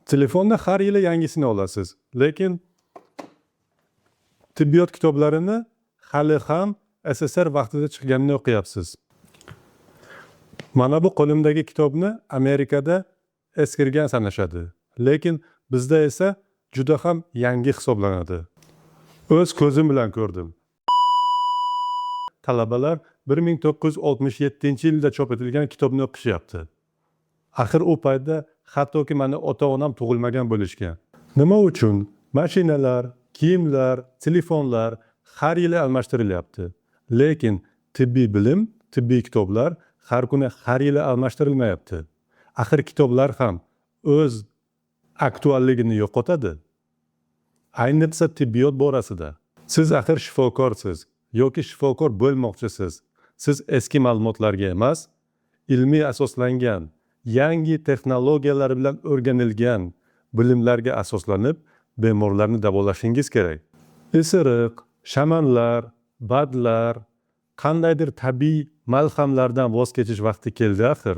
Telefonni har yili yangisini olasiz, lekin tibbiyot kitoblarini hali ham SSR vaqtida chiqqanini o'qiyapsiz. Mana bu qo'limdagi kitobni Amerikada eskirgan sanashadi, lekin bizda esa juda ham yangi hisoblanadi. O'z ko'zim bilan ko'rdim. Talabalar 1967-yilda chop etilgan kitobni o'qishyapti. Axir u paytda hattoki mani ota-onam tug'ilmagan bo'lishgan. Nima uchun mashinalar, kiyimlar, telefonlar har yili almashtirilyapti, lekin tibbiy bilim, tibbiy kitoblar har kuni, har yili almashtirilmayapti? Axir kitoblar ham o'z aktualligini yo'qotadi. Ayniqsa tibbiyot borasida. Siz axir shifokorsiz yoki shifokor bo'lmoqchisiz. Siz eski ma'lumotlarga emas, ilmiy asoslangan, yangi texnologiyalar bilan o'rganilgan bilimlarga asoslanib bemorlarni davolashingiz kerak. Isiriq, shamanlar, BADlar, qandaydir tabiiy malhamlardan voz kechish vaqti keldi axir.